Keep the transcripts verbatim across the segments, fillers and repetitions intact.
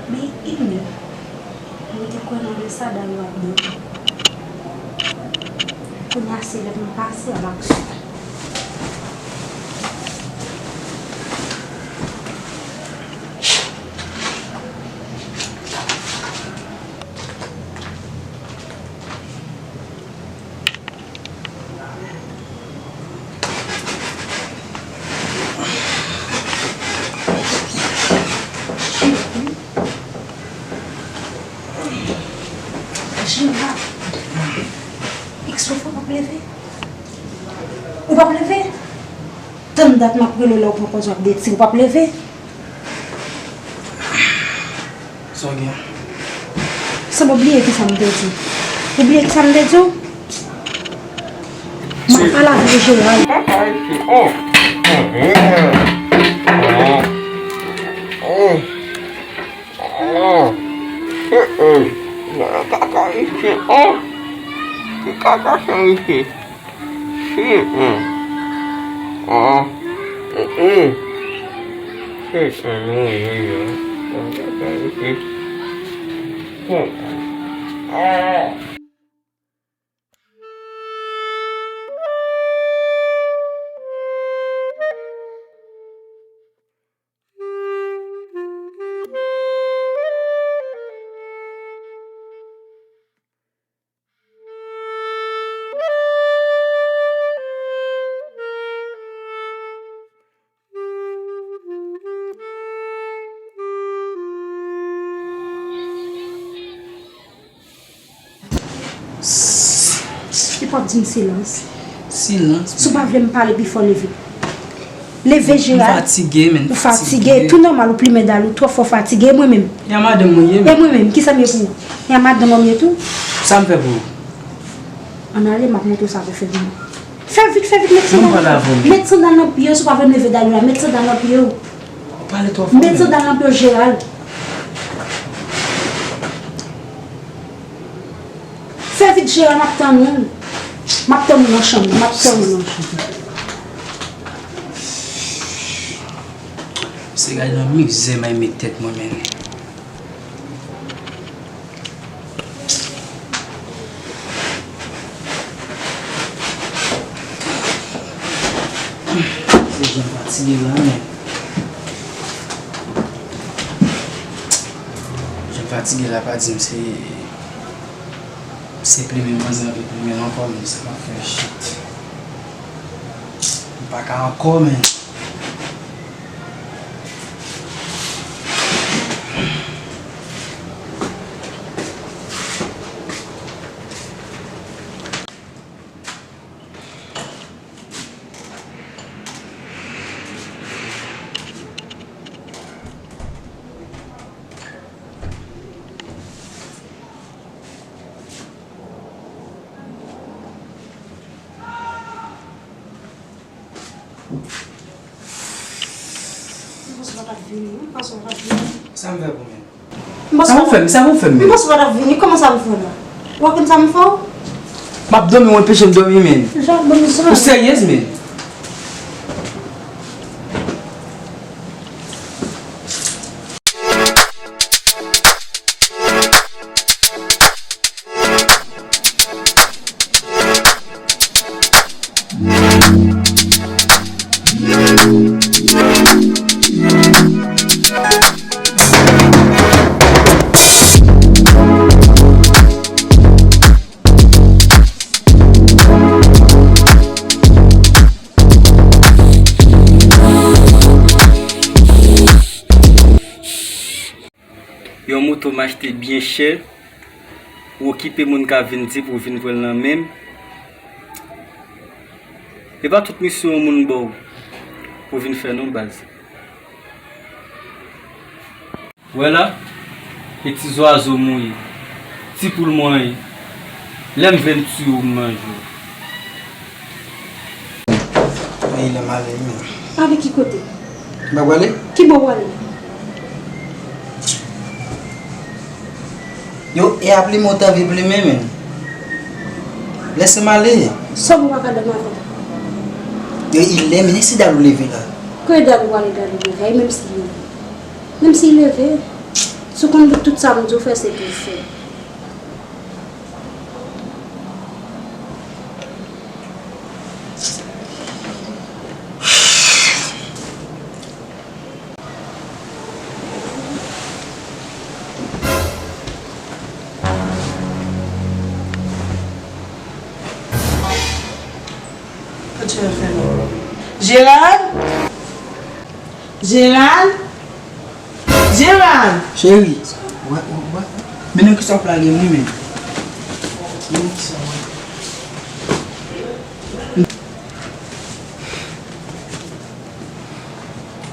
Men, Ibni, mwen te kwè nan lè sa Dayou ap dòmi. Kounye a se lè m pase a l ap soti. Jera, eksplike w p ap leve. Ou p ap leve? Tann dat m ap rele w la, ou poko ap deti, ou p ap leve? Sa w gen? Sanble w bliye kisa m te di. Ou bliye kisa m te di w? M ap pale avèk Jeral. Kaka isi, oh! Ki kaka sa isi? Shit, man. Ah. Mm-mm. Shit, man. Ah. Li p ap di m silans. Silans, si w pa vle m pale pi fò, leve. Leve, Jeral. M fatige, men. Ou fatige. Tou nòmal, ou plimen dal ou twò fò fatige. E mwen menm? E a madanm mwen ye, men. E mwen menm, kisa m ye pou ou? E a madanm an m ye tou? Sa m fè pou ou? Ann ale, m ap montre w sa pou fè pou mwen. Fè vit, fè vit, met sandal nan pye w. Met sandal nan pye w, si w pa vle m leve dal ou la, met sandal nan pye w. Ou pale twò fò, men. Met sandal nan pye w, Jeral. Fè vit, Jeral, m ap tann ou. M ap tann ou nan chanm nan, m ap tann ou nan chanm nan. Se gade nan mizè m al met tèt mwen, men. Se jan m fatige la, men. Jan m fatige la, pa di m se, se plimen manzè an vle plimen ankò, men sa pa fè shit. M pa ka ankò, men. M panse w pa t ap vini, m panse w pa t ap vini. Sa m fè pou men? M panse w pa t ap vini, kòman sa m fè w la? Ou pa konn sa m fè w? M ap dòmi, w anpeche m dòmi, men. Jan w ap ban m sa? Ou seryez, men? Yon moto m achte byen chè, Ou okipe moun k ap vin di pou w vin pran l nan men m. E pa tout misyon yon moun ba w pou w vin fè non, baz. Wè la, e ti zwazo m ou ye, ti poul mwen ye. Lè m vle m tiye w, m manje w. Ay, lè m ale, men. Ale ki kote? M pa prale? Ki bò w prale? Yo, e a plimen w t anvi plimen, men. Lèse m ale. Sòm ou pa ka dòmi avè m. Yo, e lè, men, e si Dadou leve la. Kote Dadou prale, Dadou leve, e menm si l leve. Menm si l leve, si w konn tout sa m di w fè, se pou w fè. Jerad? Jerad? Jerad! Cheri, wè, wè, wè. Men nan kisa w ap lage m wi, men. Men nan kisa w ap.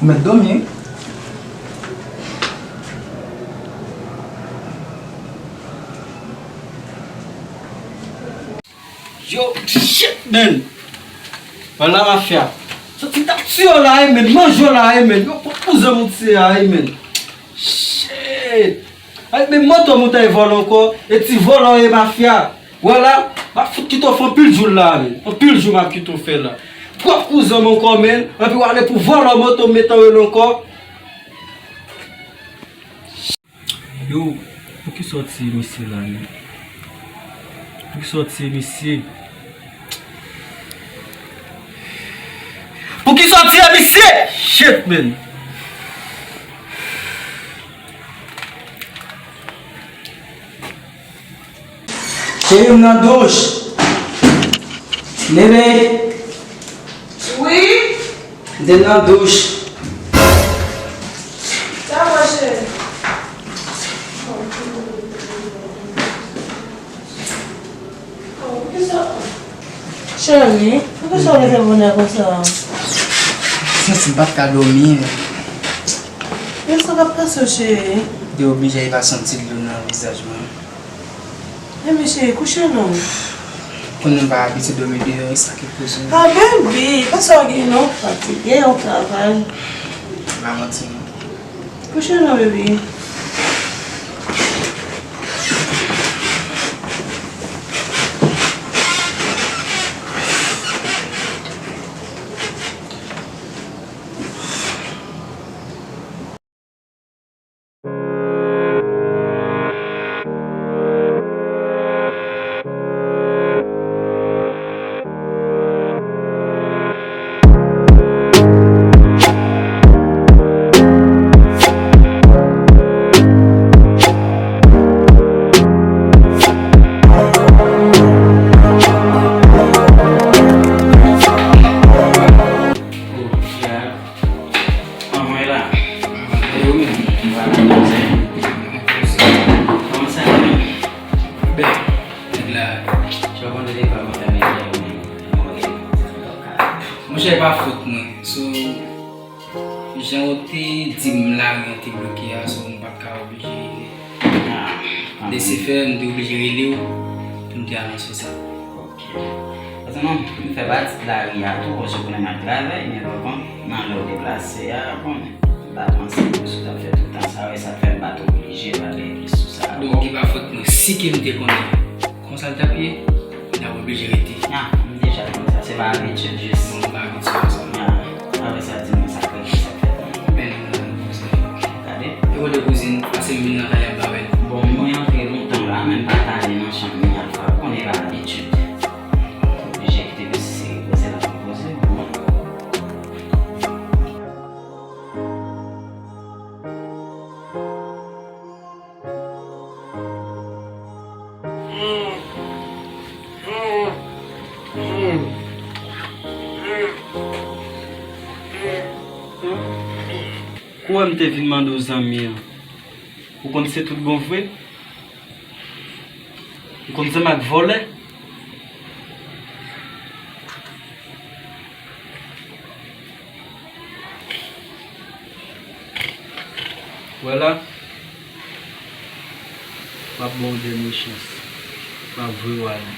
Ou mèt dòmi, wi. Yo, shit, man. Wala mafya. Santi t ap tiye w la, wi, man. Manje w la, wi, man. Yo, kot kouzan m ou tiye a, wi, man. Shit. Ay, men moto m ou t al vòlè ankò. E ti vòlè w ye, mafya. Wala, m ap fout kite w fè anpil jou la, wi. Anpil jou m ap kite w fè la. Twòp kouzan m ankò, man. Anpi w ale pou vòlè moto m mete anrele ankò. Yo, poukisa w tiye misye la, men? Poukisa w tiye misye? Poukisa w tiye misye? Shit, man. Cheri, m nan douch. Bebe. Wi. M te nan douch. Sa va, cheri? Cheri, poukisa w leve bonè konsa? Santi m pa t ka dòmi. Men sa k ap pase w, cheri? M te oblije al pase yon ti dlo nan vizaj mwen. Enben cheri, kouche non. Konnen m pa abitye dòmi deyò, e sa ki koze. Ah, baby, pa sa w gen non, fatige, ou travay. Pa manti non. Kouche non, baby. Anmwey la. E ou menm? M pa nan koze. Kòman sa ye menm? Bèl. Nèg la. Jan w konnen depi avan fè medya ou menm. Monchè, e pa fòt mwen. So, jan w te di m lari an te bloke a, so m pa t ka oblije. Ah, ah. Lese fè, m te oblije rele w pou m te anonse w sa. Ok. Paske mwen, m fè pati de lari a tou, paske konnen m ap travay, men pa konn, nan lè w deplase a, bon, m pa panse ke si w t ap fè tout tan sa, e sa k fè m pa t oblije pale plis sou sa. Donk, e pa fòt mwen, si ke m te konnen konsa l t ap ye, m t ap oblije rete. Ah, m deja konn sa, se pa abitid, jis. Bon, m pa abitye a sa. Ah. Apre sa, di mwen sa k regle, sa k fèt. Men, nou, nou, nou, kouzin. Gade. E kote kouzin? Pase m vin nan kay la, m pa wè l. Bon, mwen antre lontan la, men m pa t ale nan chanm li, Alpha. Ou konnen e pa abitid. Oblije kite mesye repoze l ap repoze. Kou wè m te vin mande w zanmi an, ou konn se tout bon vre? Ou konn zanmi ak vòlè? Vwala. M ap ba w dènye chans. M ap voye w ale.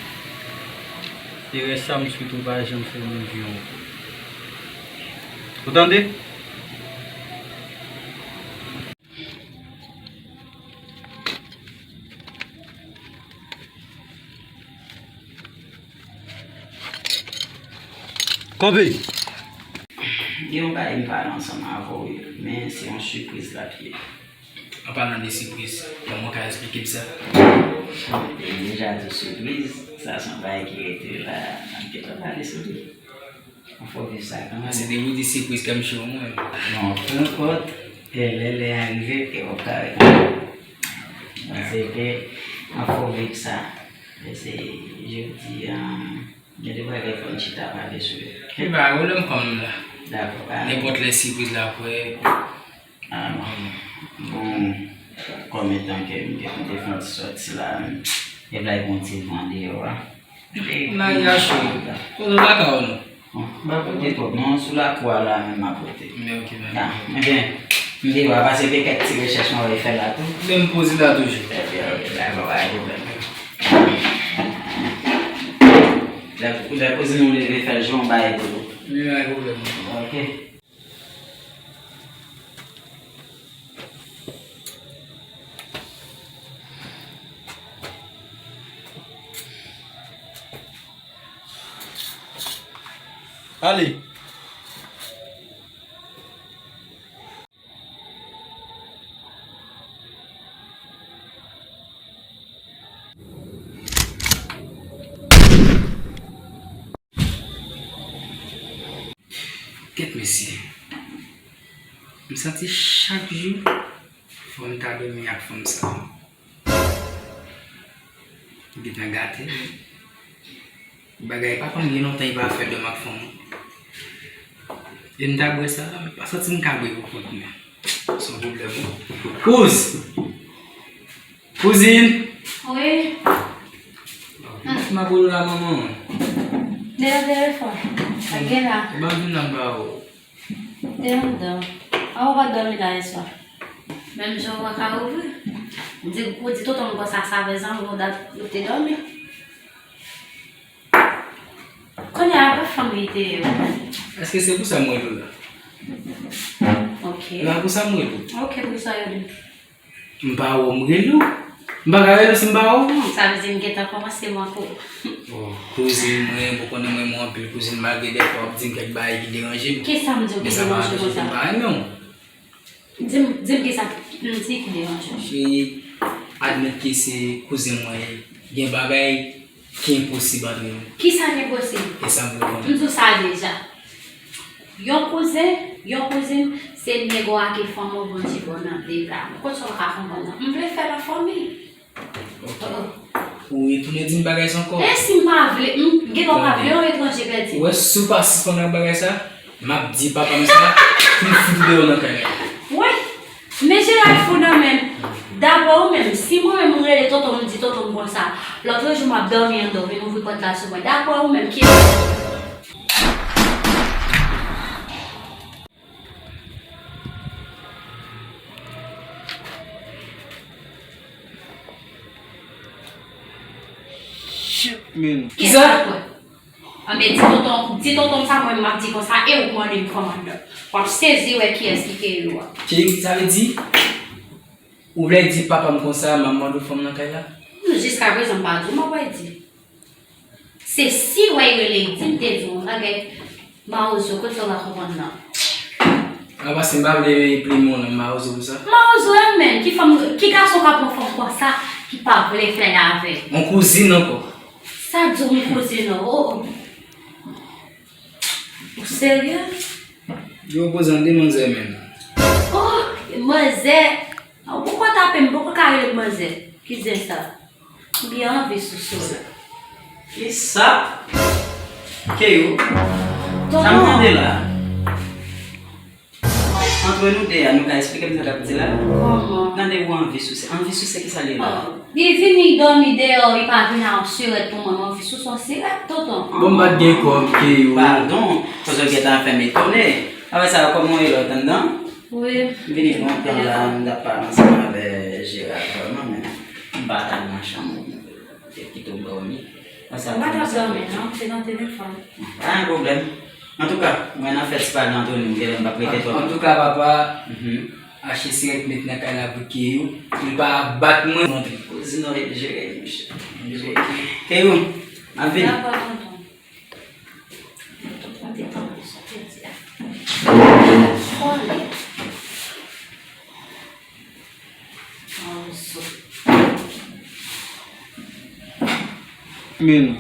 Erè sa, m swete w pa janm fè nan vi w ankò. Ou tande? Kanpe! Gen yon bagay m pale ansanm avè w, men se yon sipriz l ap ye. An palan de sipriz, kòman w ka esplike m sa? M te deja di w sipriz, sa se yon bagay ki rete la, n ap gentan pale sou li. Anfòm viv sa kanmenm. Paske depi w di sipriz, kè m cho mwen. Non, peu importe, e lè lè a rive, e w ap ka rekonèt. Paske anfòm viv sa. E se jodi a, gen de bagay fò n chita pale sou yo. E ba, ou lè m konn la. Dakò, ba. Nenpòt lè sipriz la prè. Ah, bon, kòm etan ke m te, m te fè yon ti sòti la, e vle yon ti van deyò a. M lage a cho. Kote w lakay ou non? Bon, m pa pote twòp non, sou lakou a la menm m ap pote. Men ok, men. Ah, ebyen, m deyò a pase gen kèk ti rechèch mwen wè fè la tou. Men m poze la toujou. Ebyen, ok, dakò, pa gen pwoblèm. Lè, lè kouzin ou leve fè l jou, yon bagay pou ou. Men pa gen pwoblèm. Ok. Ale. Kèt mesye. M santi chak jou fò m ta dòmi ak fanm sa. M gentan gate. Bagay papa m gen lontan li pa fè dòmi ak fanm. E m ta bwè sa, m pa santi m ka bwè pou kont mwen. Se yon pwoblèm wi. Kouz! Kouzin! Wi. M ap rele w la manman. Dèyè telefòn. Sa gen la. E ban vin nan ba ou. Te anndan. An ou pa dòmi la yèswa? Menm jan ou pa ka ouvri. M di, ou di tonton m konsa, sa fè zanmi ou dat ou te dòmi. Kounye a, pa fanm li te ye. Èske se pou sa m rele w la? Ok. La pou sa m rele w. Ok, pou sa yo di. M pa wè w, m rele w. M pa ka rele w si m pa wè w, non. Sa vle di m gentan kòmanse manke w. Oh, kouzin mwen, ou konnen mwen renmen w anpil, kouzin, malgre dèfwa w ap di m kèk bagay ki deranje m. Kisa m di w ki deranje w konsa? Men sa pa anpeche ke m pa renmen w. Di m, di m kisa m di ki deranje w. Cheri, admèt ke se kouzin mwen ye. Gen bagay ki enposib ant nou. Kisa ki enposib? E sa m vle konnen. M di w sa deja. Yon kouzen, yon kouzin, se nèg ou a ki fanm ou bondye ba w nan de bra. Kot sa w ka konprann nan? M vle fè l an fanmi. Ok. Ou retounen di m bagay sa ankò? E si m pa vle, m gen dwa pa vle yon etranje pèdi. Ou wè, si w pa sispann ak bagay sa, m ap di papa m sa, pou l fout ou deyò nan kay la. Wi. Men Jeray fou nan men m. Daprè ou menm, si mwen menm m rele tonton m, m di tonton m konsa, lòtrejou m ap dòmi anndan, w vin ouvri pòt la sou mwen. Daprè ou menm, ki Shit, man. Kisa? Anben, di tonton, di tonton m sa mwen m ap di konsa, e ou k mande m fanm anndan. W ap sezi wè kiyès ki kenbe w a. Cheri, sa vle di, ou vle di papa m konsa, m ap mande w fanm nan kay la? Non, jiskaprezan m pa di w, m ap wè di. Se si w wè y rele y di m te di w, m pa gen mawozo, kot sa w pa konprann nan. A, paske m pa vle plimen w non, mawozo pou sa. Mawozo, e menm, ki fanm, ki gason ka pran fanm konsa, ki pa vle fè l avè l? On kouzin ankò. Sa di w m kouzin an, o, o. Ou serye? Yo poze an de manzè menm. Oh, manzè. Ou poko tape m, poko ka rele m manzè. Ki zen sa? M byen anvi sousou la. Ki sa? Ke yo? Sa m tande la? Antre nou de a, nou ka eksplike m sa k ap di la? Kòman? Tande, ou anvi souse. Anvi souse, ki sa l ye la? Li vini dòmi deyò, li pa vin a yon sirèt pou mwen, mwen anvi souse yon sirèt, tonton. Bon, m pa t gen kòb, Keyou. Padon, paske w gentan ap fè m etone. Apre sa, kòman w ye la, w t anndan? Wi. Vini pran tan la, m t ap pale ansanm avè Jera vrèman, men m pa t al nan chanm ou, m te kite w dòmi. Apre sa, Ou pa t ap dòmi, non, m te nan telefòn. Pa gen pwoblèm. Antouka, mwen nan fè ti pale antre nou, genlè m p ap rete twòp. Antouka, papa, achte sirèt met nan kay la pou Keyou, pou l pa bat mwen. Montre. Kozina w ap jere, monchè. Keyou, m ap vini. Dakò, tonton. Men,